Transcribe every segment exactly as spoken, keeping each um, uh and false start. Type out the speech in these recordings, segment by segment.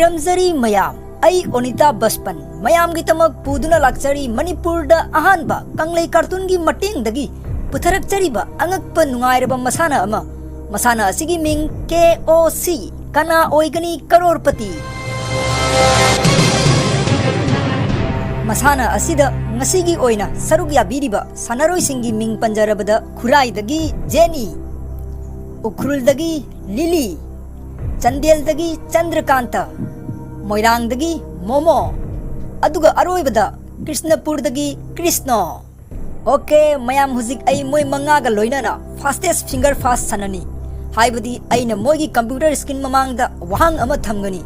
ꯈꯨꯔꯨꯝꯖꯔꯤ ꯃꯌꯥꯝ, ꯑꯩ ꯑꯣꯅꯤꯇꯥ ꯕꯁꯄꯟ ꯃꯌꯥꯝꯒꯤꯗꯃꯛ ꯄꯨꯗꯨꯅ ꯂꯥꯛꯆꯔꯤ ꯃꯅꯤꯄꯨꯔꯗ ꯑꯍꯥꯟꯕ ꯀꯪꯂꯩ ꯀꯥꯔꯇꯨꯟꯒꯤ ꯃꯇꯦꯡꯗꯒꯤ ꯄꯨꯊꯔꯛꯆꯔꯤꯕ ꯑꯉꯛꯄ ꯅꯨꯡꯉꯥꯏꯔꯕ ꯃꯁꯥꯟꯅ ꯑꯃ꯫ ꯃꯁꯥꯟꯅ ꯑꯁꯤꯒꯤ ꯃꯤꯡ ꯀꯦ ꯑꯣ ꯁꯤ, ꯀꯅꯥ ꯑꯣꯏꯒꯅꯤ ꯀꯔꯣꯔꯄꯇꯤ? ꯃꯁꯥꯟꯅ ꯑꯁꯤꯗ ꯉꯁꯤꯒꯤ ꯑꯣꯏꯅ ꯁꯔꯨꯛ ꯌꯥꯕꯤꯔꯤꯕ ꯁꯥꯟꯅꯔꯣꯏꯁꯤꯡꯒꯤ ꯃꯤꯡ ꯄꯟꯖꯔꯕꯗ ꯈꯨꯔꯥꯏꯗꯒꯤ ꯖꯦꯅꯤ, ꯎꯈ꯭ꯔꯨꯜꯗꯒꯤ ꯂꯤꯂꯤ, ꯆꯥꯟꯗꯦꯜꯗꯒꯤ ꯆꯟꯗ꯭ꯔꯀꯥꯟꯇ, ꯃꯣꯏꯔꯥꯡꯗꯒꯤ ꯃꯣꯃꯣ, ꯑꯗꯨꯒ ꯑꯔꯣꯏꯕꯗ ꯀ꯭ꯔꯤꯁꯅꯄꯨꯔꯗꯒꯤ ꯀ꯭ꯔꯤꯁꯅꯣ꯫ ꯑꯣꯀꯦ, ꯃꯌꯥꯝ, ꯍꯧꯖꯤꯛ ꯑꯩ ꯃꯣꯏ ꯃꯉꯥꯒ ꯂꯣꯏꯅꯅ fastest finger fast ꯁꯥꯟꯅꯅꯤ꯫ ꯍꯥꯏꯕꯗꯤ ꯑꯩꯅ ꯃꯣꯏꯒꯤ computer screen ꯃꯃꯥꯡꯗ ꯋꯥꯍꯪ ꯑꯃ ꯊꯝꯒꯅꯤ꯫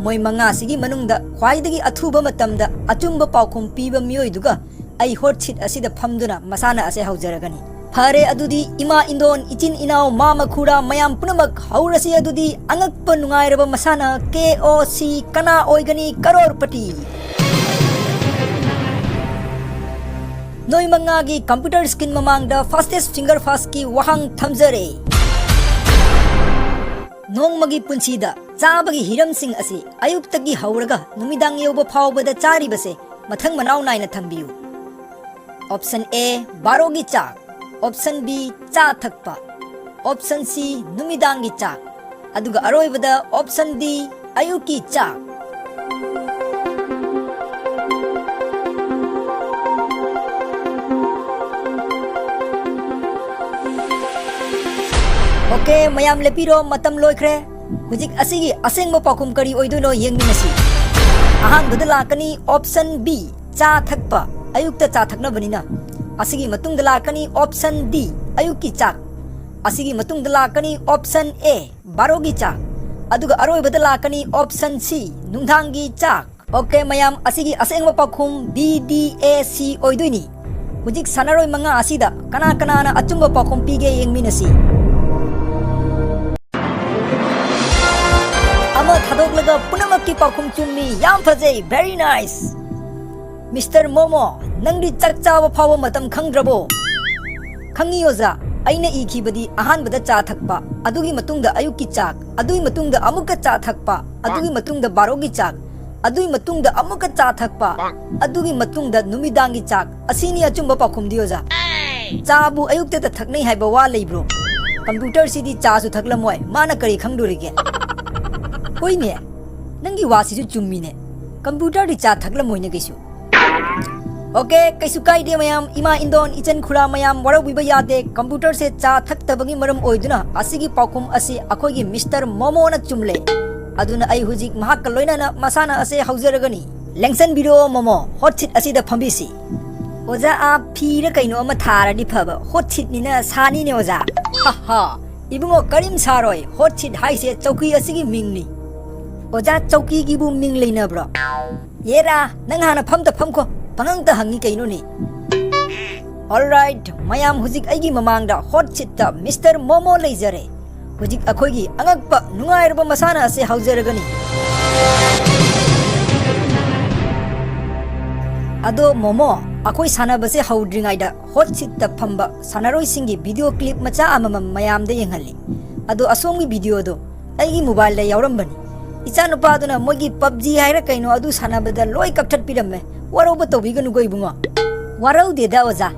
ꯃꯣꯏ ꯃꯉꯥꯁꯤꯒꯤ ꯃꯅꯨꯡꯗ ꯈ꯭ꯋꯥꯏꯗꯒꯤ ꯑꯊꯨꯕ ꯃꯇꯝꯗ ꯑꯆꯨꯝꯕ ꯄꯥꯎꯈꯨꯝ ꯄꯤꯕ ꯃꯤꯑꯣꯏꯗꯨꯒ ꯑꯩ hot seat ꯑꯁꯤꯗ ꯐꯝꯗꯨꯅ ꯃꯁꯥꯟꯅ ꯑꯁꯦ ꯍꯧꯖꯔꯒꯅꯤ꯫ ꯐꯔꯦ, ꯑꯗꯨꯗꯤ ꯏꯃꯥ ꯏꯟꯗꯣꯟ, ꯏꯆꯤꯟ ꯏꯅꯥꯎ, ꯃꯥꯃ ꯈꯨꯔꯥ ꯃꯌꯥꯝ ꯄꯨꯝꯅꯃꯛ ꯍꯧꯔꯁꯤ꯫ ꯑꯗꯨꯗꯤ ꯑꯉꯛꯄ ꯅꯨꯡꯉꯥꯏꯔꯕ ꯃꯁꯥꯟꯅ ꯀꯦ ꯑꯣ ꯁꯤ, ꯀꯅꯥ ꯑꯣꯏꯒꯅꯤ ꯀꯔꯣꯔꯄꯇꯤ? ꯅꯣꯏ ꯃꯉꯥꯒꯤ computer screen ꯃꯃꯥꯡꯗ fastest finger fastꯀꯤ ꯋꯥꯍꯪ ꯊꯝꯖꯔꯦ꯫ ꯅꯣꯡꯃꯒꯤ ꯄꯨꯟꯁꯤꯗ ꯆꯥꯕꯒꯤ ꯍꯤꯔꯝꯁꯤꯡ ꯑꯁꯤ ꯑꯌꯨꯛꯇꯒꯤ ꯍꯧꯔꯒ ꯅꯨꯃꯤꯗꯥꯡ ꯌꯧꯕ ꯐꯥꯎꯕꯗ ꯆꯥꯔꯤꯕꯁꯦ ꯃꯊꯪ ꯃꯅꯥꯎ ꯅꯥꯏꯅ ꯊꯝꯕꯤꯌꯨ꯫ Option A, ꯕꯥꯔꯣꯒꯤ ꯆꯥꯛ꯫ Option B, ꯆꯥ ꯊꯛꯄ꯫ Option C, ꯅꯨꯃꯤꯗꯥꯡꯒꯤ ꯆꯥꯛ꯫ ꯑꯗꯨꯒ ꯑꯔꯣꯏꯕꯗ option D, ꯑꯌꯨꯛꯀꯤ ꯆꯥꯛ꯫ ꯑꯣꯀꯦ, ꯃꯌꯥꯝ ꯂꯦꯞꯄꯤꯔꯣ, ꯃꯇꯝ ꯂꯣꯏꯈ꯭ꯔꯦ꯫ ꯍꯧꯖꯤꯛ ꯑꯁꯤꯒꯤ ꯑꯁꯦꯡꯕ ꯄꯥꯎꯈꯨꯝ ꯀꯔꯤ ꯑꯣꯏꯗꯣꯏꯅꯣ ꯌꯦꯡꯃꯤꯟꯅꯁꯤ꯫ ꯑꯍꯥꯟꯕꯗ ꯂꯥꯛꯀꯅꯤ option B, ꯆꯥ ꯊꯛꯄ, ꯑꯌꯨꯛꯇ ꯆꯥ ꯊꯛꯅꯕꯅꯤꯅ꯫ ꯑꯁꯤꯒꯤ ꯃꯇꯨꯡꯗ ꯂꯥꯛꯀꯅꯤ option D, ꯑꯌꯨꯛꯀꯤ ꯆꯥꯛ꯫ ꯑꯁꯤꯒꯤ ꯃꯇꯨꯡꯗ ꯂꯥꯛꯀꯅꯤ option A, ꯕꯥꯔꯣꯒꯤ ꯆꯥꯛ꯫ ꯑꯗꯨꯒ ꯑꯔꯣꯏꯕꯗ ꯂꯥꯛꯀꯅꯤ option C, ꯅꯨꯡꯗꯥꯡꯒꯤ ꯆꯥꯛ꯫ ꯑꯣꯀꯦ ꯃꯌꯥꯝ, ꯑꯁꯤꯒꯤ ꯑꯁꯦꯡꯕ ꯄꯥꯎꯈꯨꯝ B, D, A, C ꯑꯣꯏꯗꯣꯏꯅꯤ꯫ ꯍꯧꯖꯤꯛ ꯁꯥꯟꯅꯔꯣꯏ ꯃꯉꯥ ꯑꯁꯤꯗ ꯀꯅꯥ ꯀꯅꯥꯅ ꯑꯆꯨꯝꯕ ꯄꯥꯎꯈꯨꯝ ꯄꯤꯒꯦ ꯌꯦꯡꯃꯤꯟꯅꯁꯤ꯫ ꯑꯃ ꯊꯥꯗꯣꯛꯂꯒ ꯄꯨꯝꯅꯃꯛꯀꯤ ꯄꯥꯎꯈꯨꯝ ꯆꯨꯝꯃꯤ꯫ ꯌꯥꯝ ꯐꯖꯩ, very nice꯫ Mister ꯃꯣꯃꯣ, ꯅꯪꯗꯤ ꯆꯥꯛ ꯆꯥꯕ ꯐꯥꯎꯕ ꯃꯇꯝ ꯈꯪꯗ꯭ꯔꯕꯣ? ꯈꯪꯉꯤ ꯑꯣꯖꯥ, ꯑꯩꯅ ꯏꯈꯤꯕꯗꯤ ꯑꯍꯥꯟꯕꯗ ꯆꯥ ꯊꯛꯄ, ꯑꯗꯨꯒꯤ ꯃꯇꯨꯡꯗ ꯑꯌꯨꯛꯀꯤ ꯆꯥꯛ, ꯑꯗꯨꯒꯤ ꯃꯇꯨꯡꯗ ꯑꯃꯨꯛꯀ ꯆꯥ ꯊꯛꯄ, ꯑꯗꯨꯒꯤ ꯃꯇꯨꯡꯗ ꯕꯥꯔꯣꯒꯤ ꯆꯥꯛ, ꯑꯗꯨꯒꯤ ꯃꯇꯨꯡꯗ ꯑꯃꯨꯛꯀ ꯆꯥ ꯊꯛꯄ, ꯑꯗꯨꯒꯤ ꯃꯇꯨꯡꯗ ꯅꯨꯃꯤꯗꯥꯡꯒꯤ ꯆꯥꯛ꯫ ꯑꯁꯤꯅꯤ ꯑꯆꯨꯝꯕ ꯄꯥꯎꯈꯨꯝꯗꯤ, ꯑꯣꯖꯥ꯫ ꯆꯥꯕꯨ ꯑꯌꯨꯛꯇꯗ ꯊꯛꯅꯩ ꯍꯥꯏꯕ ꯋꯥ ꯂꯩꯕ꯭ꯔꯣ? ꯀꯝꯄ꯭ꯌꯨꯇꯔꯁꯤꯗꯤ ꯆꯥꯁꯨ ꯊꯛꯂꯝꯃꯣꯏ, ꯃꯥꯅ ꯀꯔꯤ ꯈꯪꯗꯣꯔꯤꯒꯦ? ꯍꯣꯏꯅꯦ, ꯅꯪꯒꯤ ꯋꯥꯁꯤꯁꯨ ꯆꯨꯝꯃꯤꯅꯦ꯫ ꯀꯝꯄ꯭ꯌꯨꯇꯔꯗꯤ ꯆꯥ ꯊꯛꯂꯝꯃꯣꯏꯅꯦ ꯀꯩꯁꯨ꯫ ꯑꯣꯀꯦ, ꯀꯩꯁꯨ ꯀꯥꯏꯗꯦ ꯃꯌꯥꯝ꯫ ꯏꯃꯥ ꯏꯟꯗꯣꯟ, ꯏꯆꯟ ꯈꯨꯔꯥ ꯃꯌꯥꯝ, ꯋꯥꯔꯧꯕꯤꯕ ꯌꯥꯗꯦ꯫ ꯀꯝꯄ꯭ꯌꯨꯇꯔꯁꯦ ꯆꯥ ꯊꯛꯇꯕꯒꯤ ꯃꯔꯝ ꯑꯣꯏꯗꯨꯅ ꯑꯁꯤꯒꯤ ꯄꯥꯎꯈꯨꯝ ꯑꯁꯤ ꯑꯩꯈꯣꯏꯒꯤ ꯃꯤꯁꯇꯔ ꯃꯣꯃꯣꯅ ꯆꯨꯝꯂꯦ꯫ ꯑꯗꯨꯅ ꯑꯩ ꯍꯧꯖꯤꯛ ꯃꯍꯥꯛꯀ ꯂꯣꯏꯅꯅ ꯃꯁꯥꯟꯅ ꯑꯁꯦ ꯍꯧꯖꯔꯒꯅꯤ꯫ ꯂꯦꯡꯁꯟꯕꯤꯔꯣ ꯃꯣꯃꯣ, ꯍꯣꯠ ꯁꯤꯠ ꯑꯁꯤꯗ ꯐꯝꯕꯤꯁꯤ꯫ ꯑꯣꯖꯥ, ꯑꯥ, ꯐꯤꯔ ꯀꯩꯅꯣ ꯑꯃ ꯊꯥꯔꯗꯤ ꯐꯕ, ꯍꯣꯠ ꯁꯤꯠꯅꯤꯅ ꯁꯥꯅꯤꯅꯦ ꯑꯣꯖꯥ꯫ ꯍꯥ ꯍꯥ, ꯏꯕꯨꯡꯉꯣ, ꯀꯔꯤꯝ ꯁꯥꯔꯣꯏ, ꯍꯣꯠ ꯁꯤꯠ ꯍꯥꯏꯁꯦ ꯆꯧꯀꯤ ꯑꯁꯤꯒꯤ ꯃꯤꯡꯅꯤ꯫ ꯑꯣꯖꯥ, ꯆꯧꯀꯤꯒꯤꯕꯨ ꯃꯤꯡ ꯂꯩꯅꯕ꯭ꯔꯣ? ꯌꯦꯔꯥ, ꯅꯪ ꯍꯥꯟꯅ ꯐꯝꯇ ꯐꯝꯈꯣ, ꯄꯪꯍꯪꯇ ꯍꯪꯉꯤ ꯀꯩꯅꯣꯅꯦ꯫ Alright, ꯃꯌꯥꯝ ꯍꯧꯖꯤꯛ ꯑꯩꯒꯤ ꯃꯃꯥꯡꯗ ꯍꯣꯠ ꯁꯤꯠꯇ ꯃꯤꯁꯇꯔ ꯃꯣꯃꯣ ꯂꯩꯖꯔꯦ꯫ ꯍꯧꯖꯤꯛ ꯑꯩꯈꯣꯏꯒꯤ ꯑꯉꯛꯄ ꯅꯨꯡꯉꯥꯏꯔꯕ ꯃꯁꯥꯟꯅ ꯑꯁꯤ ꯍꯧꯖꯔꯒꯅꯤ꯫ ꯑꯗꯣ ꯃꯣꯃꯣ, ꯑꯩꯈꯣꯏ ꯁꯥꯟꯅꯕꯁꯦ ꯍꯧꯗ꯭ꯔꯤꯉꯩꯗ ꯍꯣꯠ ꯁꯤꯠꯇ ꯐꯝꯕ ꯁꯥꯟꯅꯔꯣꯏꯁꯤꯡꯒꯤ ꯚꯤꯗꯤꯑꯣ ꯀ꯭ꯂꯤꯞ ꯃꯆꯥ ꯑꯃꯃꯝ ꯃꯌꯥꯝꯗ ꯌꯦꯡꯍꯜꯂꯤ꯫ ꯑꯗꯣ ꯑꯁꯣꯝꯒꯤ ꯚꯤꯗꯤꯑꯣꯗꯣ ꯑꯩꯒꯤ ꯃꯣꯕꯥꯏꯜꯗ ꯌꯥꯎꯔꯝꯕꯅꯤ꯫ ꯏꯆꯥꯅꯨꯄꯥꯗꯨꯅ ꯃꯣꯏꯒꯤ ꯄꯞꯖꯤ ꯍꯥꯏꯔ ꯀꯩꯅꯣ ꯑꯗꯨ ꯁꯥꯟꯅꯕꯗ ꯂꯣꯏ ꯀꯛꯊꯠꯄꯤꯔꯝꯃꯦ꯫ ꯋꯥꯔꯧꯕ ꯇꯧꯕꯤꯒꯅꯨꯀꯣ ꯏꯕꯨꯡꯉꯣ꯫ ꯋꯥꯔꯧꯗꯦꯗ ꯑꯣꯖꯥ,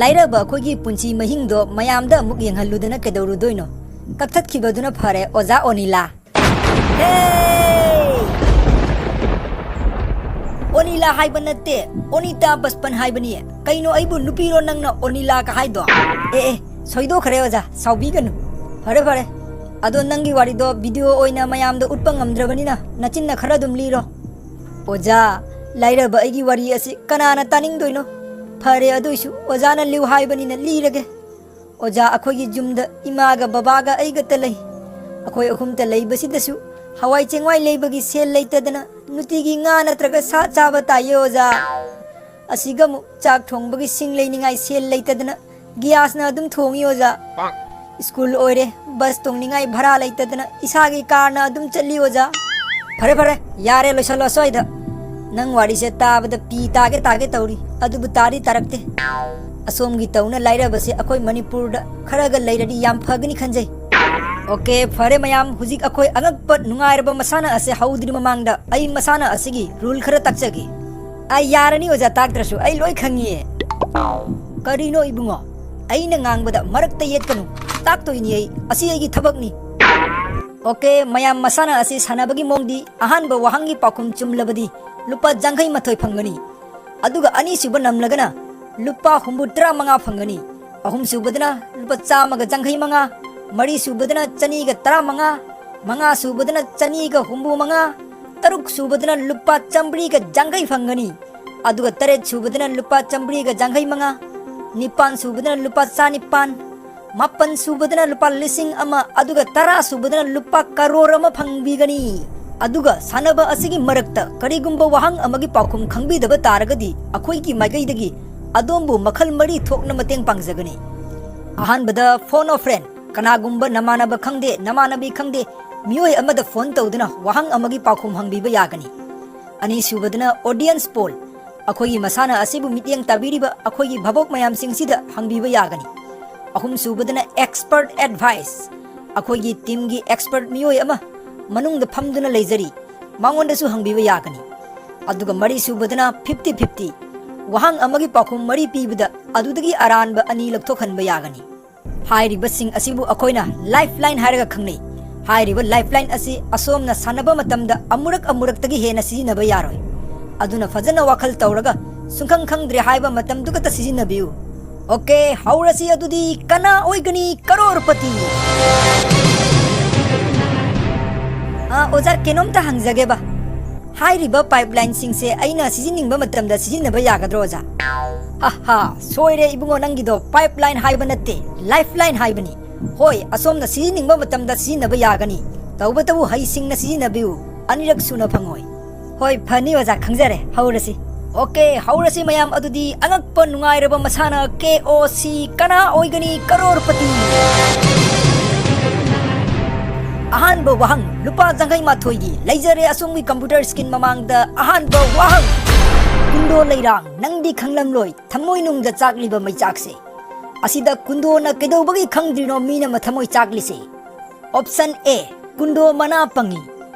ꯂꯥꯏꯔꯕ ꯑꯩꯈꯣꯏꯒꯤ ꯄꯨꯟꯁꯤ ꯃꯍꯤꯡꯗꯣ ꯃꯌꯥꯝꯗ ꯑꯃꯨꯛ ꯌꯦꯡꯍꯜꯂꯨꯗꯅ ꯀꯩꯗꯧꯔꯨꯗꯣꯏꯅꯣ? ꯀꯛꯊꯠꯈꯤꯕꯗꯨꯅ ꯐꯔꯦ ꯑꯣꯖꯥ ꯑꯣꯅꯤꯂꯥ꯫ ꯍꯦ! ꯑꯣꯅꯤꯂꯥ ꯍꯥꯏꯕ ꯅꯠꯇꯦ, ꯑꯣꯅꯤꯇꯥ ꯕꯁꯄꯟ ꯍꯥꯏꯕꯅꯤ꯫ ꯀꯩꯅꯣ, ꯑꯩꯕꯨ ꯅꯨꯄꯤꯔꯣ ꯅꯪꯅ ꯑꯣꯅꯤꯂꯥꯒ ꯍꯥꯏꯗꯣ? ꯑꯦ ꯑꯦ, ꯁꯣꯏꯗꯣꯛꯈ꯭ꯔꯦ ꯑꯣꯖꯥ, ꯁꯥꯎꯕꯤꯒꯅꯨ꯫ ꯐꯔꯦ ꯐꯔꯦ, ꯑꯗꯣ ꯅꯪꯒꯤ ꯋꯥꯔꯤꯗꯣ ꯚꯤꯗꯤꯑꯣ ꯑꯣꯏꯅ ꯃꯌꯥꯝꯗ ꯎꯠꯄ ꯉꯝꯗ꯭ꯔꯕꯅꯤꯅ ꯅꯆꯤꯟꯅ ꯈꯔ ꯑꯗꯨꯝ ꯂꯤꯔꯣ꯫ ꯑꯣꯖꯥ, ꯂꯥꯏꯔꯕ ꯑꯩꯒꯤ ꯋꯥꯔꯤ ꯑꯁꯤ ꯀꯅꯥꯅ ꯇꯥꯅꯤꯡꯗꯣꯏꯅꯣ? ꯐꯔꯦ, ꯑꯗꯨꯏꯁꯨ ꯑꯣꯖꯥꯅ ꯂꯤꯌꯨ ꯍꯥꯏꯕꯅꯤꯅ ꯂꯤꯔꯒꯦ꯫ ꯑꯣꯖꯥ, ꯑꯩꯈꯣꯏꯒꯤ ꯌꯨꯝꯗ ꯏꯃꯥꯒ ꯕꯕꯥꯒ ꯑꯩꯒꯇ ꯂꯩ꯫ ꯑꯩꯈꯣꯏ ꯑꯍꯨꯝꯇ ꯂꯩꯕꯁꯤꯗꯁꯨ ꯍꯋꯥꯏ ꯆꯦꯡꯋꯥꯏ ꯂꯩꯕꯒꯤ ꯁꯦꯜ ꯂꯩꯇꯗꯅ ꯅꯨꯡꯇꯤꯒꯤ ꯉꯥ ꯅꯠꯇ꯭ꯔꯒ ꯁꯥ ꯆꯥꯕ ꯇꯥꯏꯌꯦ ꯑꯣꯖꯥ꯫ ꯑꯁꯤꯒ ꯑꯃꯨꯛ ꯆꯥꯛ ꯊꯣꯡꯕꯒꯤ ꯁꯤꯡ ꯂꯩꯅꯤꯡꯉꯥꯏ ꯁꯦꯜ ꯂꯩꯇꯗꯅ ꯒ꯭ꯌꯥꯁꯅ ꯑꯗꯨꯝ ꯊꯣꯡꯉꯤ ꯑꯣꯖꯥ꯫ ꯁ꯭ꯀꯨꯜ ꯑꯣꯏꯔꯦ, ꯕꯁ ꯇꯣꯡꯅꯤꯡꯉꯥꯏ ꯚꯔꯥ ꯂꯩꯇꯗꯅ ꯏꯁꯥꯒꯤ ꯀꯥꯔꯅ ꯑꯗꯨꯝ ꯆꯠꯂꯤ ꯑꯣꯖꯥ꯫ ꯐꯔꯦ ꯐꯔꯦ, ꯌꯥꯔꯦ, ꯂꯣꯏꯁꯜꯂꯣ ꯑꯁ꯭ꯋꯥꯏꯗ꯫ ꯅꯪ ꯋꯥꯔꯤꯁꯦ ꯇꯥꯕꯗ ꯄꯤ ꯇꯥꯒꯦ ꯇꯥꯒꯦ ꯇꯧꯔꯤ, ꯑꯗꯨꯕꯨ ꯇꯥꯗꯤ ꯇꯥꯔꯛꯇꯦ꯫ ꯑꯁꯣꯝꯒꯤ ꯇꯧꯅ ꯂꯥꯏꯔꯕꯁꯦ ꯑꯩꯈꯣꯏ ꯃꯅꯤꯄꯨꯔꯗ ꯈꯔꯒ ꯂꯩꯔꯗꯤ ꯌꯥꯝ ꯐꯒꯅꯤ ꯈꯟꯖꯩ꯫ ꯑꯣꯀꯦ, ꯐꯔꯦ ꯃꯌꯥꯝ, ꯍꯧꯖꯤꯛ ꯑꯩꯈꯣꯏ ꯑꯉꯛꯄ ꯅꯨꯡꯉꯥꯏꯔꯕ ꯃꯁꯥꯟꯅ ꯑꯁꯦ ꯍꯧꯗ꯭ꯔꯤ ꯃꯃꯥꯡꯗ ꯑꯩ ꯃꯁꯥꯟꯅ ꯑꯁꯤꯒꯤ ꯔꯨꯜ ꯈꯔ ꯇꯥꯛꯆꯒꯦ꯫ ꯑꯩ ꯌꯥꯔꯅꯤ ꯑꯣꯖꯥ, ꯇꯥꯛꯇ꯭ꯔꯁꯨ ꯑꯩ ꯂꯣꯏ ꯈꯪꯉꯤꯌꯦ꯫ ꯀꯔꯤꯅꯣ ꯏꯕꯨꯡꯉꯣ? ꯑꯩꯅ ꯉꯥꯡꯕꯗ ꯃꯔꯛꯇ ꯌꯦꯠꯀꯅꯨ꯫ ꯇꯥꯛꯇꯣꯏꯅꯤ ꯑꯩ, ꯑꯁꯤ ꯑꯩꯒꯤ ꯊꯕꯛꯅꯤ꯫ ꯑꯣꯀꯦ ꯃꯌꯥꯝ, ꯃꯁꯥꯟꯅ ꯑꯁꯤ ꯁꯥꯟꯅꯕꯒꯤ ꯃꯑꯣꯡꯗꯤ, ꯑꯍꯥꯟꯕ ꯋꯥꯍꯪꯒꯤ ꯄꯥꯎꯈꯨꯝ ꯆꯨꯝꯂꯕꯗꯤ ꯂꯨꯄꯥ ꯌꯥꯡꯈꯩ ꯃꯥꯊꯣꯏ ꯐꯪꯒꯅꯤ꯫ ꯑꯗꯨꯒ ꯑꯅꯤꯁꯨꯕ ꯅꯝꯂꯒꯅ ꯂꯨꯄꯥ ꯍꯨꯝꯐꯨ ꯇꯔꯥ ꯃꯉꯥ ꯐꯪꯒꯅꯤ꯫ ꯑꯍꯨꯝꯁꯨꯕꯗꯅ ꯂꯨꯄꯥ ꯆꯥꯝꯃꯒ ꯌꯥꯡꯈꯩ ꯃꯉꯥ, ꯃꯔꯤꯁꯨꯕꯗꯅ ꯆꯅꯤꯒ ꯇꯔꯥ ꯃꯉꯥ, ꯃꯉꯥꯁꯨꯕꯗꯅ ꯆꯅꯤꯒ ꯍꯨꯝꯐꯨ ꯃꯉꯥ, ꯇꯔꯨꯛꯁꯨꯕꯗꯅ ꯂꯨꯄꯥ ꯆꯥꯝꯃꯔꯤꯒ ꯌꯥꯡꯈꯩ ꯐꯪꯒꯅꯤ꯫ ꯑꯗꯨꯒ ꯇꯔꯦꯠꯁꯨꯕꯗꯅ ꯂꯨꯄꯥ ꯆꯥꯝꯃꯔꯤꯒ ꯌꯥꯡꯈꯩ ꯃꯉꯥ, ꯅꯤꯄꯥꯟꯁꯨꯕꯗꯅ ꯂꯨꯄꯥ ꯆꯥꯅꯤꯄꯥꯟ, ꯃꯥꯄꯟꯁꯨꯕꯗꯅ ꯂꯨꯄꯥ ꯂꯤꯁꯤꯡ ꯑꯃ, ꯑꯗꯨꯒ ꯇꯔꯥꯁꯨꯕꯗꯅ ꯂꯨꯄꯥ ꯀꯔꯣꯔ ꯑꯃ ꯐꯪꯕꯤꯒꯅꯤ꯫ ꯑꯗꯨꯒ ꯁꯥꯟꯅꯕ ꯑꯁꯤꯒꯤ ꯃꯔꯛꯇ ꯀꯔꯤꯒꯨꯝꯕ ꯋꯥꯍꯪ ꯑꯃꯒꯤ ꯄꯥꯎꯈꯨꯝ ꯈꯪꯕꯤꯗꯕ ꯇꯥꯔꯒꯗꯤ, ꯑꯩꯈꯣꯏꯒꯤ ꯃꯥꯏꯀꯩꯗꯒꯤ ꯑꯗꯣꯝꯕꯨ ꯃꯈꯜ ꯃꯔꯤ ꯊꯣꯛꯅ ꯃꯇꯦꯡ ꯄꯥꯡꯖꯒꯅꯤ꯫ ꯑꯍꯥꯟꯕꯗ, phone a friend, ꯀꯅꯥꯒꯨꯝꯕ ꯅꯃꯥꯟꯅꯕ ꯈꯪꯗꯦ, ꯅꯃꯥꯟꯅꯕꯤ ꯈꯪꯗꯦ, ꯃꯤꯑꯣꯏ ꯑꯃꯗ ꯐꯣꯟ ꯇꯧꯗꯨꯅ ꯋꯥꯍꯪ ꯑꯃꯒꯤ ꯄꯥꯎꯈꯨꯝ ꯍꯪꯕꯤꯕ ꯌꯥꯒꯅꯤ꯫ ꯑꯅꯤꯁꯨꯕꯗꯅ audience poll, ꯑꯩꯈꯣꯏꯒꯤ ꯃꯁꯥꯟꯅ ꯑꯁꯤꯕꯨ ꯃꯤꯠꯌꯦꯡ ꯇꯥꯕꯤꯔꯤꯕ ꯑꯩꯈꯣꯏꯒꯤ ꯚꯥꯕꯣꯛ ꯃꯌꯥꯝꯁꯤꯡꯁꯤꯗ ꯍꯪꯕꯤꯕ ꯌꯥꯒꯅꯤ꯫ ꯑꯍꯨꯝꯁꯨꯕꯗꯅ expert advice, ꯑꯩꯈꯣꯏꯒꯤ ꯇꯤꯝꯒꯤ expert ꯃꯤꯑꯣꯏ ꯑꯃ ꯃꯅꯨꯡꯗ ꯐꯝꯗꯨꯅ ꯂꯩꯖꯔꯤ, ꯃꯉꯣꯟꯗꯁꯨ ꯍꯪꯕꯤꯕ ꯌꯥꯒꯅꯤ꯫ ꯑꯗꯨꯒ ꯃꯔꯤꯁꯨꯕꯗꯅ fifty fifty, ꯋꯥꯍꯪ ꯑꯃꯒꯤ ꯄꯥꯎꯈꯨꯝ ꯃꯔꯤ ꯄꯤꯕꯗ ꯑꯗꯨꯗꯒꯤ ꯑꯔꯥꯟꯕ ꯑꯅꯤ ꯂꯧꯊꯣꯛꯍꯟꯕ ꯌꯥꯒꯅꯤ꯫ ꯍꯥꯏꯔꯤꯕꯁꯤꯡ ꯑꯁꯤꯕꯨ ꯑꯩꯈꯣꯏꯅ lifeline ꯍꯥꯏꯔꯒ ꯈꯪꯅꯩ꯫ ꯍꯥꯏꯔꯤꯕ lifeline ꯑꯁꯤ ꯑꯁꯣꯝꯅ ꯁꯥꯟꯅꯕ ꯃꯇꯝꯗ ꯑꯃꯨꯔꯛ ꯑꯃꯨꯔꯛꯇꯒꯤ ꯍꯦꯟꯅ ꯁꯤꯖꯤꯟꯅꯕ ꯌꯥꯔꯣꯏ꯫ ꯑꯗꯨꯅ ꯐꯖꯅ ꯋꯥꯈꯜ ꯇꯧꯔꯒ ꯁꯨꯡꯈꯪ ꯈꯪꯗ꯭ꯔꯦ ꯍꯥꯏꯕ ꯃꯇꯝꯗꯨ ꯈꯛꯇ ꯁꯤꯖꯤꯟꯅꯕꯤꯌꯨ꯫ ꯑꯣꯀꯦ, ꯍꯧꯔꯁꯤ꯫ ꯑꯗꯨꯗꯤ ꯀꯅꯥ ꯑꯣꯏꯒꯅꯤ ꯀꯔꯣꯔꯄꯇꯤ? ꯑꯥ, ꯑꯣꯖꯥ, ꯀꯩꯅꯣꯝꯇ ꯍꯪꯖꯒꯦꯕ꯫ ꯍꯥꯏꯔꯤꯕ ꯄꯥꯏꯞꯂꯥꯏꯟꯁꯤꯡꯁꯦ ꯑꯩꯅ ꯁꯤꯖꯤꯟꯅꯤꯡꯕ ꯃꯇꯝꯗ ꯁꯤꯖꯤꯟꯅꯕ ꯌꯥꯒꯗ꯭ꯔꯣ, ꯑꯣꯖꯥ? ꯍꯥ ꯍꯥ, ꯁꯣꯏꯔꯦ ꯏꯕꯨꯡꯉꯣ, ꯅꯪꯒꯤꯗꯣ ꯄꯥꯏꯞꯂꯥꯏꯟ ꯍꯥꯏꯕ ꯅꯠꯇꯦ, ꯂꯥꯏꯐꯂꯥꯏꯟ ꯍꯥꯏꯕꯅꯤ꯫ ꯍꯣꯏ, ꯑꯁꯣꯝꯅ ꯁꯤꯖꯤꯟꯅꯤꯡꯕ ꯃꯇꯝꯗ ꯁꯤꯖꯤꯟꯅꯕ ꯌꯥꯒꯅꯤ, ꯇꯧꯕꯇꯕꯨ ꯍꯩꯁꯤꯡꯅ ꯁꯤꯖꯤꯟꯅꯕꯤꯌꯨ, ꯑꯅꯤꯔꯛ ꯁꯨꯅ ꯐꯪꯉꯣꯏ꯫ ꯍꯣꯏ, ꯐꯅꯤ ꯑꯣꯖꯥ, ꯈꯪꯖꯔꯦ, ꯍꯧꯔꯁꯤ꯫ ꯑꯣꯀꯦ, ꯍꯧꯔꯁꯤ ꯃꯌꯥꯝ, ꯑꯗꯨꯗꯤ ꯑꯉꯛꯄ ꯅꯨꯡꯉꯥꯏꯔꯕ ꯃꯁꯥꯟꯅ ꯀꯦ ꯑꯣ ꯁꯤ, ꯀꯅꯥ ꯑꯣꯏꯒꯅꯤ ꯀꯔꯣꯔꯄꯇꯤ? ꯑꯍꯥꯟꯕ ꯋꯥꯍꯪ, ꯂꯨꯄꯥ ꯌꯥꯡꯈꯩ ꯃꯥꯊꯣꯏꯒꯤ ꯂꯩꯖꯔꯦ ꯑꯁꯣꯝꯒꯤ computer screen ꯃꯃꯥꯡꯗ꯫ ꯑꯍꯥꯟꯕ ꯋꯥꯍꯪ, ꯀꯨꯟꯗꯣ ꯂꯩꯔꯥꯡ, ꯅꯪꯗꯤ ꯈꯪꯂꯝꯂꯣꯏ ꯊꯃꯣꯏꯅꯨꯡꯗ ꯆꯥꯛꯂꯤꯕ ꯃꯩꯆꯥꯛꯁꯦ꯫ ꯑꯁꯤꯗ ꯀꯨꯟꯗꯣꯅ ꯀꯩꯗꯧꯕꯒꯤ ꯈꯪꯗ꯭ꯔꯤꯅꯣ ꯃꯤꯅ ꯃꯊꯃꯣꯏ ꯆꯥꯛꯂꯤꯁꯦ? Option A, ꯀꯨꯟꯗꯣ ꯃꯅꯥ ꯄꯪꯉꯤ꯫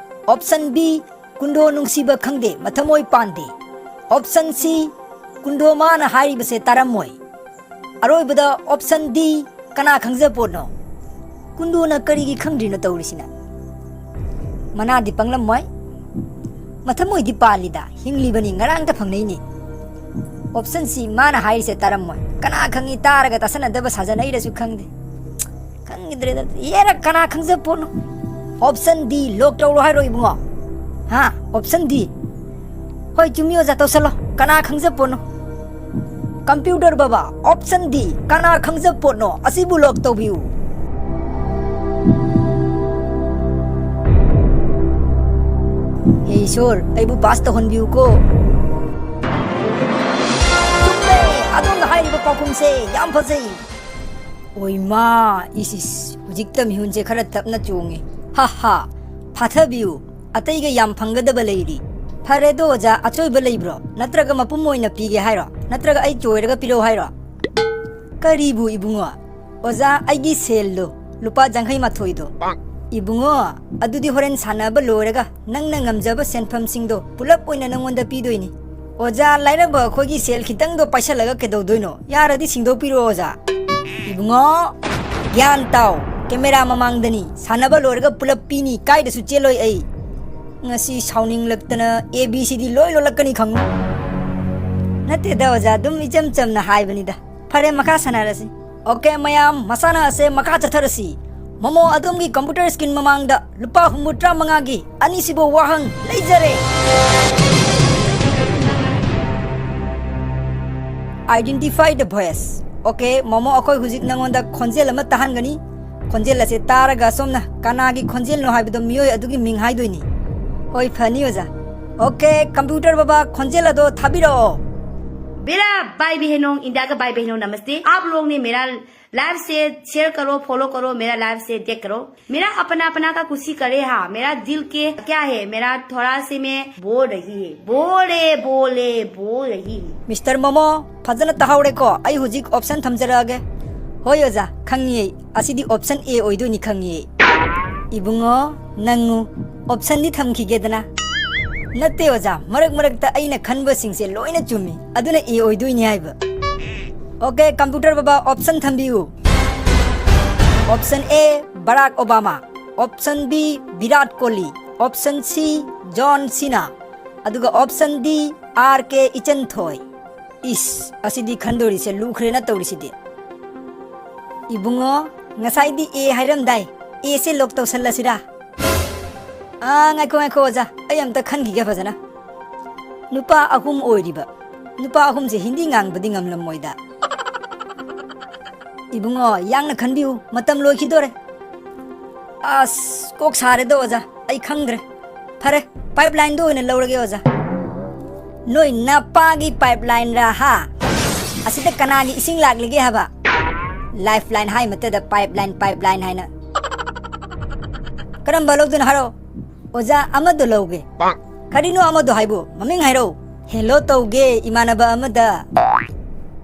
Option B, ꯀꯨꯟꯗꯣ ꯅꯨꯡꯁꯤꯕ ꯈꯪꯗꯦ, ꯃꯊꯃꯣꯏ ꯄꯥꯟꯗꯦ꯫ Option C, ꯀꯨꯟꯗꯣ ꯃꯥꯅ ꯍꯥꯏꯔꯤꯕꯁꯦ ꯇꯥꯔꯝꯃꯣꯏ꯫ ꯑꯔꯣꯏꯕꯗ Option D, ꯀꯅꯥ ꯈꯪꯖꯄꯣꯠꯅꯣ? ꯀꯨꯟꯗꯣꯅ ꯀꯔꯤꯒꯤ ꯈꯪꯗ꯭ꯔꯤꯅꯣ ꯇꯧꯔꯤꯁꯤꯅ? ꯃꯅꯥꯗꯤ ꯄꯪꯂꯝꯃꯣꯏ, ꯃꯊꯃꯣꯏꯗꯤ ꯄꯥꯜꯂꯤꯗ, ꯍꯤꯡꯂꯤꯕꯅꯤ, ꯉꯔꯥꯡꯇ ꯐꯪꯅꯩꯅꯤ꯫ Option C, ꯃꯥꯅ ꯍꯥꯏꯔꯤꯁꯦ ꯇꯥꯔꯝꯃꯣꯏ꯫ ꯀꯅꯥ ꯈꯪꯉꯤ, ꯇꯥꯔꯒ ꯇꯥꯁꯟꯅꯗꯕ ꯁꯥꯖꯅꯩꯔꯁꯨ ꯈꯪꯗꯦ꯫ ꯈꯪꯗ꯭ꯔꯦꯗ, ꯌꯦꯔ ꯀꯅꯥ ꯈꯪꯖꯄꯣꯠꯅꯣ? Option D, lock ꯇꯧꯔꯣ ꯍꯥꯏꯔꯣ ꯏꯕꯨꯡꯉꯣ? ꯍꯥ? Option D? ꯍꯣꯏ, ꯆꯨꯝꯃꯤ ꯑꯣꯖꯥ, ꯇꯧꯁꯜꯂꯣ꯫ ꯀꯅꯥ ꯈꯪꯖꯄꯣꯠꯅꯣ? Computer ꯕꯕꯥ, Option D, ꯀꯅꯥ ꯈꯪꯖꯄꯣꯠꯅꯣ? ꯑꯁꯤꯕꯨ lock ꯇꯧꯕꯤꯌꯨ꯫ ꯍꯦ ꯏꯁꯣꯔ, ꯑꯩꯕꯨ pass ꯇꯧꯍꯟꯕꯤꯌꯨꯀꯣ꯫ ꯆꯨꯝꯃꯦ, ꯑꯗꯣꯝꯅ ꯍꯥꯏꯔꯤꯕ ꯄꯥꯎꯈꯨꯝꯁꯦ ꯌꯥꯝ ꯐꯖꯩ꯫ ꯑꯣꯏꯃꯥ, ꯏꯁ ꯏꯁ, ꯍꯧꯖꯤꯛꯇ ꯃꯤꯍꯨꯟꯁꯦ ꯈꯔ ꯇꯞꯅ ꯆꯣꯡꯉꯦ꯫ ꯍꯥ ꯍꯥ, ꯐꯥꯊꯕꯤꯌꯨ, ꯑꯇꯩꯒ ꯌꯥꯝ ꯐꯪꯒꯗꯕ ꯂꯩꯔꯤ꯫ ꯐꯔꯦꯗꯣ ꯑꯣꯖꯥ, ꯑꯆꯣꯏꯕ ꯂꯩꯕ꯭ꯔꯣ? ꯅꯠꯇ꯭ꯔꯒ ꯃꯄꯨꯝ ꯑꯣꯏꯅ ꯄꯤꯒꯦ ꯍꯥꯏꯔꯣ? ꯅꯠꯇ꯭ꯔꯒ ꯑꯩ ꯆꯣꯏꯔꯒ ꯄꯤꯔꯛꯑꯣ ꯍꯥꯏꯔꯣ? ꯀꯔꯤꯕꯨ ꯏꯕꯨꯡꯉꯣ? ꯑꯣꯖꯥ, ꯑꯩꯒꯤ ꯁꯦꯜꯗꯣ, ꯂꯨꯄꯥ ꯌꯥꯡꯈꯩ ꯃꯥꯊꯣꯏꯗꯣ꯫ ꯏꯕꯨꯡꯉꯣ, ꯑꯗꯨꯗꯤ ꯍꯣꯔꯦꯟ ꯁꯥꯟꯅꯕ ꯂꯣꯏꯔꯒ ꯅꯪꯅ ꯉꯝꯖꯕ ꯁꯦꯟꯐꯝꯁꯤꯡꯗꯣ ꯄꯨꯂꯞ ꯑꯣꯏꯅ ꯅꯪꯉꯣꯟꯗ ꯄꯤꯗꯣꯏꯅꯤ꯫ ꯑꯣꯖꯥ, ꯂꯥꯏꯔꯕ ꯑꯩꯈꯣꯏꯒꯤ ꯁꯦꯜ ꯈꯤꯇꯪꯗꯣ ꯄꯥꯏꯁꯜꯂꯒ ꯀꯩꯗꯧꯗꯣꯏꯅꯣ? ꯌꯥꯔꯗꯤ ꯁꯤꯡꯗꯣꯛꯄꯤꯔꯣ ꯑꯣꯖꯥ꯫ ꯏꯕꯨꯡꯉꯣ, ꯒ꯭ꯌꯥꯟ ꯇꯥꯎ꯫ ꯀꯦꯃꯦꯔꯥ ꯃꯃꯥꯡꯗꯅꯤ, ꯁꯥꯟꯅꯕ ꯂꯣꯏꯔꯒ ꯄꯨꯂꯞ ꯄꯤꯅꯤ, ꯀꯥꯏꯗꯁꯨ ꯆꯦꯜꯂꯣꯏ ꯑꯩ꯫ ꯉꯁꯤ ꯁꯥꯎꯅꯤꯡꯂꯛꯇꯅ A B C D ꯂꯣꯏ ꯂꯣꯜꯂꯛꯀꯅꯤ ꯈꯪꯉꯨ꯫ ꯅꯠꯇꯦꯗ ꯑꯣꯖꯥ, ꯑꯗꯨꯝ ꯏꯆꯝ ꯆꯝꯅ ꯍꯥꯏꯕꯅꯤꯗ꯫ ꯐꯔꯦ, ꯃꯈꯥ ꯁꯥꯟꯅꯔꯁꯤ꯫ OK ꯃꯌꯥꯝ, ꯃꯁꯥꯟꯅ ꯑꯁꯦ ꯃꯈꯥ ꯆꯠꯊꯔꯁꯤ꯫ ꯃꯣꯃꯣ, ꯑꯗꯣꯝꯒꯤ computer screen ꯃꯃꯥꯡꯗ ꯂꯨꯄꯥ ꯍꯨꯝꯐꯨꯇꯔꯥ ꯃꯉꯥꯒꯤ ꯑꯅꯤꯁꯨꯕ ꯋꯥꯍꯪ ꯂꯩꯖꯔꯦ꯫ Identify the voice꯫ OK momo, ꯑꯩꯈꯣꯏ ꯍꯧꯖꯤꯛ ꯅꯉꯣꯟꯗ ꯈꯣꯟꯖꯦꯜ ꯑꯃ ꯇꯥꯍꯟꯒꯅꯤ꯫ ꯈꯣꯟꯖꯦꯜ ꯑꯁꯦ ꯇꯥꯔꯒ ꯑꯁꯣꯝꯅ ꯀꯅꯥꯒꯤ ꯈꯣꯟꯖꯦꯜꯅꯣ ꯍꯥꯏꯕꯗꯣ ꯃꯤꯑꯣꯏ ꯑꯗꯨꯒꯤ ꯃꯤꯡ ꯍꯥꯏꯗꯣꯏꯅꯤ꯫ ꯍꯣꯏ, ꯐꯅꯤ ꯑꯣꯖꯥ꯫ OK computer ꯕꯕꯥ, ꯈꯣꯟꯖꯦꯜ ꯑꯗꯣ ꯊꯥꯕꯤꯔꯛꯑꯣ꯫ मेरा भाई बहनों, इंडिया का भाई बहनों, नमस्ते। आप लोग ने मेरा लाइव से शेयर करो, फॉलो करो, मेरा लाइव से देख करो। मेरा अपना अपना का खुशी करे, हाँ। मेरा दिल के क्या है, मेरा थोड़ा से मैं बोल रही है, बोले बोले बोल रही है। ꯃꯤꯁꯇꯔ ꯃꯣꯃꯣ, ꯐꯖꯅ ꯇꯥꯍꯧꯔꯦꯀꯣ? ꯑꯩ ꯍꯧꯖꯤꯛ ꯑꯣꯞꯁꯟ ꯊꯝꯖꯔꯛꯑꯒꯦ꯫ ꯍꯣꯏ ꯑꯣꯖꯥ, ꯈꯪꯉꯤꯌꯦ꯫ ꯑꯁꯤꯗꯤ ꯑꯣꯞꯁꯟ ꯑꯦ ꯑꯣꯏꯗꯣꯏꯅꯤ ꯈꯪꯉꯤꯌꯦ꯫ ꯏꯕꯨꯡꯉꯣ, ꯅꯪꯉꯨ, ꯑꯣꯞꯁꯟꯗꯤ ꯊꯝꯈꯤꯒꯦꯗꯅ꯫ ꯅꯠꯇꯦ ꯑꯣꯖꯥ, ꯃꯔꯛ ꯃꯔꯛꯇ ꯑꯩꯅ ꯈꯟꯕꯁꯤꯡꯁꯦ ꯂꯣꯏꯅ ꯆꯨꯝꯃꯤ, ꯑꯗꯨꯅ ꯑꯦ ꯑꯣꯏꯗꯣꯏꯅꯤ ꯍꯥꯏꯕ꯫ ꯑꯣꯀꯦ, ꯀꯝꯄ꯭ꯌꯨꯇꯔ ꯕꯕꯥ, ꯑꯣꯞꯁꯟ ꯊꯝꯕꯤꯌꯨ꯫ ꯑꯣꯞꯁꯟ ꯑꯦ, ꯕꯔꯥꯛ ꯑꯣꯕꯥꯃꯥ꯫ Option B, Virat Kohli. Option ꯁꯤ, ꯖꯣꯟ ꯁꯤꯅꯥ꯫ ꯑꯗꯨꯒ ꯑꯣꯞꯁꯟ ꯗꯤ, ꯑꯥꯔ ꯀꯦ ꯏꯆꯟꯊꯣꯏ꯫ ꯏꯁ, ꯑꯁꯤꯗꯤ ꯈꯟꯗꯣꯔꯤꯁꯦ ꯂꯨꯈ꯭ꯔꯦꯅ ꯇꯧꯔꯤꯁꯤꯗꯤ꯫ ꯏꯕꯨꯡꯉꯣ, ꯉꯁꯥꯏꯗꯤ ꯑꯦ ꯍꯥꯏꯔꯝꯗꯥꯏ, ꯑꯦꯁꯦ ꯂꯣꯛ ꯇꯧꯁꯜꯂꯁꯤꯔꯥ? ꯑꯥ, ꯉꯥꯏꯈꯣ, ꯉꯥꯏꯈꯣ ꯑꯣꯖꯥ, ꯑꯩ ꯑꯝꯇ ꯈꯟꯈꯤꯒꯦ ꯐꯖꯅ꯫ ꯅꯨꯄꯥ ꯑꯍꯨꯝ ꯑꯣꯏꯔꯤꯕ, ꯅꯨꯄꯥ ꯑꯍꯨꯝꯁꯦ ꯍꯤꯟꯗꯤ ꯉꯥꯡꯕꯗꯤ ꯉꯝꯂꯝꯃꯣꯏꯗ꯫ ꯏꯕꯨꯡꯉꯣ, ꯌꯥꯡꯅ ꯈꯟꯕꯤꯌꯨ, ꯃꯇꯝ ꯂꯣꯏꯈꯤꯗꯣꯔꯦ꯫ ꯑꯁ, ꯀꯣꯛ ꯁꯥꯔꯦꯗ ꯑꯣꯖꯥ, ꯑꯩ ꯈꯪꯗ꯭ꯔꯦ꯫ ꯐꯔꯦ, ꯄꯥꯏꯞ ꯂꯥꯏꯟꯗꯣ ꯑꯣꯏꯅ ꯂꯧꯔꯒꯦ ꯑꯣꯖꯥ꯫ ꯅꯣꯏ ꯅꯄꯥꯒꯤ ꯄꯥꯏꯞ ꯂꯥꯏꯟꯔꯥ ꯍꯥ? ꯑꯁꯤꯗ ꯀꯅꯥꯒꯤ ꯏꯁꯤꯡ ꯂꯥꯛꯂꯤꯒꯦ ꯍꯥꯏꯕ? ꯂꯥꯏꯐ ꯂꯥꯏꯟ ꯍꯥꯏ ꯃꯇꯗ ꯄꯥꯏꯞ ꯂꯥꯏꯟ, ꯄꯥꯏꯞ ꯂꯥꯏꯟ ꯍꯥꯏꯅ꯫ ꯀꯔꯝꯕ ꯂꯧꯗꯣꯏꯅꯣ ꯍꯥꯏꯔꯣ? ꯑꯣꯖꯥ, ꯑꯃꯗꯣ ꯂꯧꯒꯦ꯫ ꯀꯔꯤꯅꯣ ꯑꯃꯗꯣ ꯍꯥꯏꯕꯨ? ꯃꯃꯤꯡ ꯍꯥꯏꯔꯛꯎ꯫ ꯍꯦꯜꯂꯣ ꯇꯧꯒꯦ ꯏꯃꯥꯟꯅꯕ ꯑꯃꯗ꯫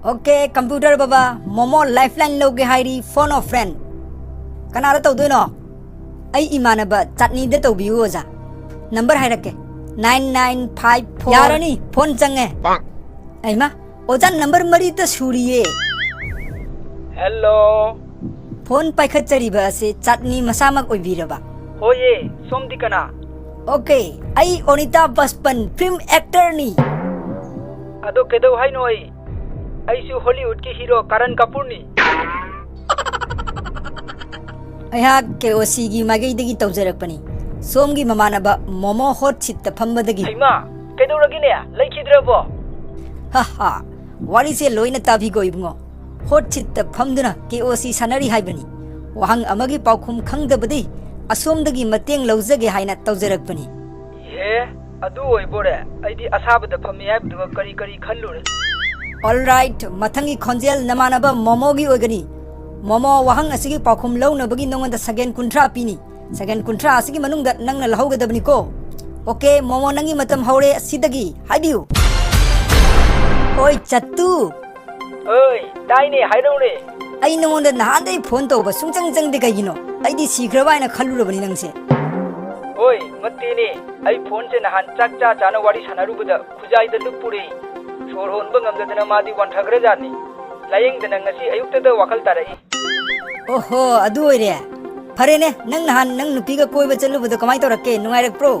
ꯑꯣꯀꯦ, ꯀꯝꯄ꯭ꯌꯨꯇꯔ ꯕꯕꯥ, ꯃꯣꯃꯣ ꯂꯥꯏꯐ ꯂꯥꯏꯟ ꯂꯧꯒꯦ ꯍꯥꯏꯔꯤ, ꯐꯣꯟ ꯑꯣꯐ ꯐ꯭ꯔꯦꯟ꯫ ꯀꯅꯥꯗ ꯇꯧꯗꯣꯏꯅꯣ? ꯑꯩ ꯏꯃꯥꯟꯅꯕ ꯆꯥꯠꯅꯤꯗ ꯇꯧꯕꯤꯌꯨ ꯑꯣꯖꯥ꯫ ꯅꯝꯕꯔ ꯍꯥꯏꯔꯛꯀꯦ, ꯅꯥꯏꯟ ꯅꯥꯏꯟ ꯐꯥꯏꯚ ꯐꯣꯔ꯫ ꯌꯥꯔꯅꯤ, ꯐꯣꯟ ꯆꯪꯉꯦ꯫ ꯑꯩꯃ, ꯑꯣꯖꯥ, ꯅꯝꯕꯔ ꯃꯔꯤꯇ ꯁꯨꯔꯤꯌꯦ꯫ ꯍꯦꯜꯂꯣ꯫ ꯐꯣꯟ ꯄꯥꯏꯈꯠꯆꯔꯤꯕ ꯑꯁꯤ ꯆꯥꯠꯅꯤ ꯃꯁꯥꯃꯛ ꯑꯣꯏꯕꯤꯔꯕ? ꯍꯣꯏꯌꯦ, ꯁꯣꯝꯗꯤ ꯀꯅꯥ? ꯑꯣꯀꯦ, ꯑꯩ ꯑꯣꯅꯤꯇꯥ ꯕꯁꯄꯟ, ꯐꯤꯜꯝ ꯑꯦꯛꯇꯔꯅꯤ꯫ ꯑꯗꯣ ꯀꯩꯗꯧ ꯍꯥꯏꯅꯣ ꯑꯩ? ꯑꯩꯁꯨ ꯍꯣꯂꯤꯋꯨꯗꯀꯤ ꯍꯤꯔꯣ ꯀꯔꯟ ꯀꯄꯨꯔꯅꯤ꯫ ꯑꯩꯍꯥꯛ ꯀꯦ ꯑꯣ ꯁꯤꯒꯤ ꯃꯥꯏꯀꯩꯗꯒꯤ ꯇꯧꯖꯔꯛꯄꯅꯤ꯫ ꯁꯣꯝꯒꯤ ꯃꯃꯥꯟꯅꯕ ꯃꯣꯃꯣ ꯍꯣꯠ ꯁꯤꯠꯇ ꯐꯝꯕꯗꯒꯤ꯫ ꯍꯩꯃꯥ, ꯀꯩꯗꯧꯔꯒꯦꯅꯦ? ꯂꯩꯈꯤꯗ꯭ꯔꯕꯣ? ꯍꯥ ꯍꯥ, ꯋꯥꯔꯤꯁꯦ ꯂꯣꯏꯅ ꯇꯥꯕꯤꯈꯣ ꯏꯕꯨꯡꯉꯣ꯫ ꯍꯣꯠ ꯁꯤꯠꯇ ꯐꯝꯗꯨꯅ ꯀꯦ ꯑꯣ ꯁꯤ ꯁꯥꯟꯅꯔꯤ ꯍꯥꯏꯕꯅꯤ꯫ ꯋꯥꯍꯪ ꯑꯃꯒꯤ ꯄꯥꯎꯈꯨꯝ ꯈꯪꯗꯕꯗꯤ ꯑꯁꯣꯝꯗꯒꯤ ꯃꯇꯦꯡ ꯂꯧꯖꯒꯦ ꯍꯥꯏꯅ ꯇꯧꯖꯔꯛꯄꯅꯤ꯫ ꯏꯍꯦ, ꯑꯗꯨ ꯑꯣꯏꯕꯣꯔꯦ꯫ ꯑꯩꯗꯤ ꯑꯁꯥꯕꯗ ꯐꯝꯃꯤ ꯍꯥꯏꯕꯗꯨꯒ ꯀꯔꯤ ꯀꯔꯤ ꯈꯜꯂꯨꯔꯦ꯫ Alright, ꯃꯊꯪꯒꯤ ꯈꯣꯟꯖꯦꯜ ꯅꯃꯥꯟꯅꯕ ꯃꯣꯃꯣꯒꯤ ꯑꯣꯏꯒꯅꯤ꯫ ꯃꯣꯃꯣ, ꯋꯥꯍꯪ ꯑꯁꯤꯒꯤ ꯄꯥꯎꯈꯨꯝ ꯂꯧꯅꯕꯒꯤ ꯅꯉꯣꯟꯗ ꯁꯦꯀꯦꯟ ꯀꯨꯟꯊ꯭ꯔꯥ ꯄꯤꯅꯤ꯫ ꯁꯦꯀꯦꯟ ꯀꯨꯟꯊ꯭ꯔꯥ ꯑꯁꯤꯒꯤ ꯃꯅꯨꯡꯗ ꯅꯪꯅ ꯂꯧꯍꯧꯒꯗꯕꯅꯤꯀꯣ꯫ ꯑꯣꯀꯦ, ꯃꯣꯃꯣ, ꯅꯪꯒꯤ ꯃꯇꯝ ꯍꯧꯔꯦ, ꯑꯁꯤꯗꯒꯤ ꯍꯥꯏꯕꯤꯌꯨ꯫ ꯍꯣꯏ, ꯆꯠꯇꯨ꯫ ꯑꯣꯏ, ꯇꯥꯏꯅꯦ, ꯍꯥꯏꯔꯛꯎꯅꯦ꯫ ꯑꯩ ꯅꯉꯣꯟꯗ ꯅꯍꯥꯟꯗꯩ ꯐꯣꯟ ꯇꯧꯕ ꯁꯨꯡꯆꯪ ꯆꯪꯗꯦ, ꯀꯩꯒꯤꯅꯣ? ꯑꯩꯗꯤ ꯁꯤꯈ꯭ꯔꯕ ꯍꯥꯏꯅ ꯈꯜꯂꯨꯔꯕꯅꯤ ꯅꯪꯁꯦ꯫ ꯍꯣꯏ, ꯃꯠꯇꯦꯅꯦ꯫ ꯑꯩ ꯐꯣꯟꯁꯦ ꯅꯍꯥꯟ ꯆꯥꯛ ꯆꯥ ꯆꯥꯅ ꯋꯥꯔꯤ ꯁꯥꯟꯅꯔꯨꯕꯗ ꯈꯨꯖꯥꯏꯗ ꯂꯨꯞꯄꯨꯔꯦ꯫ ꯁꯣꯔ ꯍꯣꯟꯕ ꯉꯝꯗꯗꯅ ꯃꯥꯗꯤ ꯋꯥꯟꯊꯈ꯭ꯔꯖꯥꯠꯅꯤ꯫ ꯂꯥꯌꯦꯡꯗꯅ ꯉꯁꯤ ꯑꯌꯨꯛꯇꯗ ꯋꯥꯈꯜ ꯇꯥꯔꯛꯏ꯫ ꯑꯣꯍꯣ, ꯑꯗꯨ ꯑꯣꯏꯔꯦ꯫ ꯐꯔꯦꯅꯦ, ꯅꯪ ꯅꯍꯥꯟ ꯅꯪ ꯅꯨꯄꯤꯒ ꯀꯣꯏꯕ ꯆꯠꯂꯨꯕꯗꯣ ꯀꯃꯥꯏ ꯇꯧꯔꯛꯀꯦ? ꯅꯨꯡꯉꯥꯏꯔꯛꯄ꯭ꯔꯣ?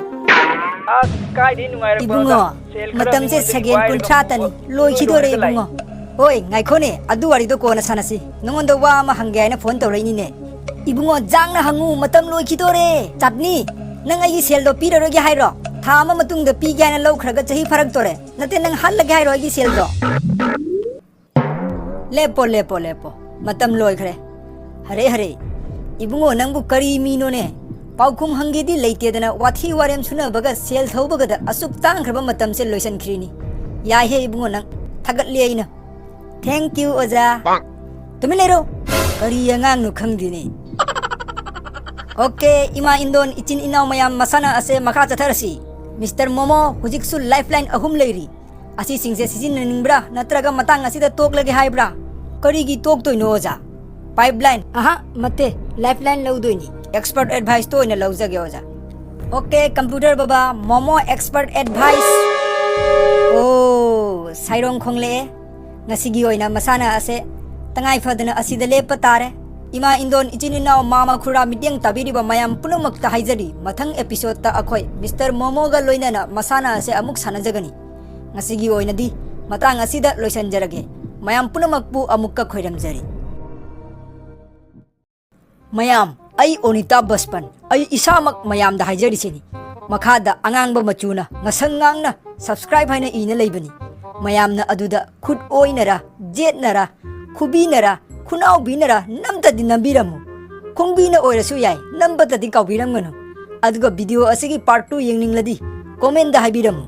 ꯑꯁ, ꯀꯥꯏꯗꯩ ꯅꯨꯡꯉꯥꯏꯔꯛꯄꯅꯣꯗ? ꯏꯕꯨꯡꯉꯣ, ꯁꯦꯜ ꯈꯔ ꯃꯇꯝꯁꯦ ꯃꯤꯉꯣꯟꯗꯒꯤ ꯁꯦꯀꯦꯟ ꯋꯥꯏꯔꯒ ꯀꯨꯟꯊ꯭ꯔꯥ ꯇꯅꯤ, ꯄꯨꯊꯣꯛꯑ ꯂꯣꯏꯈꯤꯗꯣꯔꯦ ꯂꯣꯏꯔꯒ ꯂꯥꯛꯏ꯫ ꯏꯕꯨꯡꯉꯣ꯫ ꯍꯣꯏ, ꯉꯥꯏꯈꯣꯅꯦ, ꯑꯗꯨ ꯋꯥꯔꯤꯗꯣ ꯀꯣꯟꯅ ꯁꯥꯟꯅꯁꯤ꯫ ꯅꯉꯣꯟꯗ ꯋꯥ ꯑꯃ ꯍꯪꯒꯦ ꯍꯥꯏꯅ ꯐꯣꯟ ꯇꯧꯔꯛꯏꯅꯤꯅꯦ꯫ ꯏꯕꯨꯡꯉꯣ, ꯖꯥꯡꯅ ꯍꯪꯉꯨ, ꯃꯇꯝ ꯂꯣꯏꯈꯤꯗꯣꯔꯦ꯫ ꯆꯥꯠꯅꯤ, ꯅꯪ ꯑꯩꯒꯤ ꯁꯦꯜꯗꯣ ꯄꯤꯔꯔꯣꯏꯒꯦ ꯍꯥꯏꯔꯣ? ꯊꯥ ꯑꯃ ꯃꯇꯨꯡꯗ ꯄꯤꯒꯦ ꯍꯥꯏꯅ ꯂꯧꯈ꯭ꯔꯒ ꯆꯍꯤ ꯐꯥꯔꯛꯇꯣꯔꯦ꯫ ꯅꯠꯇꯦ, ꯅꯪ ꯍꯜꯂꯒꯦ ꯍꯥꯏꯔꯣ ꯑꯩꯒꯤ ꯁꯦꯜꯗꯣ? ꯂꯦꯞꯄꯣ, ꯂꯦꯞꯄꯣ, ꯂꯦꯞꯄꯣ꯫ ꯃꯇꯝ ꯂꯣꯏꯈ꯭ꯔꯦ꯫ ꯍꯔꯦ, ꯍꯔꯦ꯫ ꯏꯕꯨꯡꯉꯣ, ꯅꯪꯕꯨ ꯀꯔꯤ ꯃꯤꯅꯣꯅꯦ? ꯄꯥꯎꯈꯨꯝ ꯍꯪꯒꯦꯗꯤ ꯂꯩꯇꯦꯗꯅ ꯋꯥꯊꯤ ꯋꯥꯔꯦꯝ ꯁꯨꯅꯕꯒ ꯁꯦꯜ ꯊꯧꯕꯒꯗ ꯑꯁꯨꯛ ꯇꯥꯡꯈ꯭ꯔꯕ ꯃꯇꯝꯁꯦ ꯂꯣꯏꯁꯤꯟꯈ꯭ꯔꯤꯅꯤ꯫ ꯌꯥꯏꯍꯦ ꯏꯕꯨꯡꯉꯣ ꯅꯪ꯫ ꯊꯥꯒꯠꯂꯤ ꯑꯩꯅ꯫ Thank you, ꯑꯣꯖꯥ꯫ ꯇꯨꯃꯤꯟ ꯂꯩꯔꯣ꯫ ꯀꯔꯤ ꯑꯉꯥꯡꯅꯣ ꯈꯪꯗꯦꯅꯦ꯫ ꯑꯣꯀꯦ, ꯏꯃꯥ ꯏꯟꯗꯣꯟ, ꯏꯆꯤꯟ ꯏꯅꯥꯎ ꯃꯌꯥꯝ, ꯃꯁꯥꯟꯅ ꯑꯁꯦ ꯃꯈꯥ ꯆꯠꯊꯔꯁꯤ꯫ ꯃꯤꯁꯇꯔ ꯃꯣꯃꯣ, ꯍꯧꯖꯤꯛꯁꯨ ꯂꯥꯏꯐꯂꯥꯏꯟ ꯑꯍꯨꯝ ꯂꯩꯔꯤ꯫ ꯑꯁꯤꯁꯤꯡꯁꯦ ꯁꯤꯖꯤꯟꯅꯅꯤꯡꯕ꯭ꯔꯥ ꯅꯠꯇ꯭ꯔꯒ ꯃꯇꯥꯡ ꯑꯁꯤꯗ ꯇꯣꯛꯂꯒꯦ ꯍꯥꯏꯕ꯭ꯔꯥ? ꯀꯔꯤꯒꯤ ꯇꯣꯛꯇꯣꯏꯅꯣ, ꯑꯣꯖꯥ? ꯄꯥꯏꯞꯂꯥꯏꯟ? ꯑꯍꯥ, ꯅꯠꯇꯦ, ꯂꯥꯏꯐꯂꯥꯏꯟ ꯂꯧꯗꯣꯏꯅꯤ꯫ ꯑꯦꯛꯁꯄꯔꯠ ꯑꯦꯗꯚꯥꯏꯁꯇꯣ ꯑꯣꯏꯅ ꯂꯧꯖꯒꯦ, ꯑꯣꯖꯥ꯫ ꯑꯣꯀꯦ, ꯀꯝꯄ꯭ꯌꯨꯇꯔ ꯕꯕꯥ, ꯃꯣꯃꯣ ꯑꯦꯛꯁꯄꯔꯠ ꯑꯦꯗꯚꯥꯏꯁ꯫ ꯑꯣ, ꯁꯥꯏꯔꯣꯡ ꯈꯣꯡꯂꯛꯑꯦ꯫ ꯉꯁꯤꯒꯤ ꯑꯣꯏꯅ ꯃꯁꯥꯟꯅ ꯑꯁꯦ ꯇꯉꯥꯏ ꯐꯗꯅ ꯑꯁꯤꯗ ꯂꯦꯞꯄ ꯇꯥꯔꯦ꯫ ꯏꯃꯥ ꯏꯟꯗꯣꯟ, ꯏꯆꯤꯟ ꯏꯅꯥꯎ, ꯃꯥꯃ ꯈꯨꯔꯥ, ꯃꯤꯠꯌꯦꯡ ꯇꯥꯕꯤꯔꯤꯕ ꯃꯌꯥꯝ ꯄꯨꯝꯅꯃꯛꯇ ꯍꯥꯏꯖꯔꯤ, ꯃꯊꯪ ꯑꯦꯄꯤꯁꯣꯗꯇ ꯑꯩꯈꯣꯏ ꯃꯤꯁꯇꯔ ꯃꯣꯃꯣꯒ ꯂꯣꯏꯅꯅ ꯃꯁꯥꯟꯅ ꯑꯁꯦ ꯑꯃꯨꯛ ꯁꯥꯟꯅꯖꯒꯅꯤ꯫ ꯉꯁꯤꯒꯤ ꯑꯣꯏꯅꯗꯤ ꯃꯇꯥꯡ ꯑꯁꯤꯗ ꯂꯣꯏꯁꯤꯟꯖꯔꯒꯦ꯫ ꯃꯌꯥꯝ ꯄꯨꯝꯅꯃꯛꯄꯨ ꯑꯃꯨꯛꯀ ꯈꯣꯏꯔꯝꯖꯔꯤ꯫ ꯃꯌꯥꯝ, ꯑꯩ ꯑꯣꯅꯤꯇꯥ ꯕꯁꯄꯟ, ꯑꯩ ꯏꯁꯥꯃꯛ ꯃꯌꯥꯝꯗ ꯍꯥꯏꯖꯔꯤꯁꯤꯅꯤ꯫ ꯃꯈꯥꯗ ꯑꯉꯥꯡꯕ ꯃꯆꯨꯅ ꯉꯁꯪ ꯉꯥꯡꯅ subscribe ꯍꯥꯏꯅ ꯏꯅ ꯂꯩꯕꯅꯤ꯫ ꯃꯌꯥꯝꯅ ꯑꯗꯨꯗ ꯈꯨꯠ ꯑꯣꯏꯅꯔ, ꯖꯦꯠꯅꯔ, ꯈꯨꯕꯤꯅꯔ, ꯈꯨꯅꯥꯎꯕꯤꯅꯔ ꯅꯝꯇꯗꯤ ꯅꯝꯕꯤꯔꯝꯃꯨ꯫ ꯈꯣꯡꯕꯤꯅ ꯑꯣꯏꯔꯁꯨ ꯌꯥꯏ, ꯅꯝꯕꯇꯗꯤ ꯀꯥꯎꯕꯤꯔꯝꯒꯅꯨ꯫ ꯑꯗꯨꯒ video ꯑꯁꯤꯒꯤ part two ꯌꯦꯡꯅꯤꯡꯂꯗꯤ comment ꯍꯥꯏꯕꯤꯔꯝꯃꯨ꯫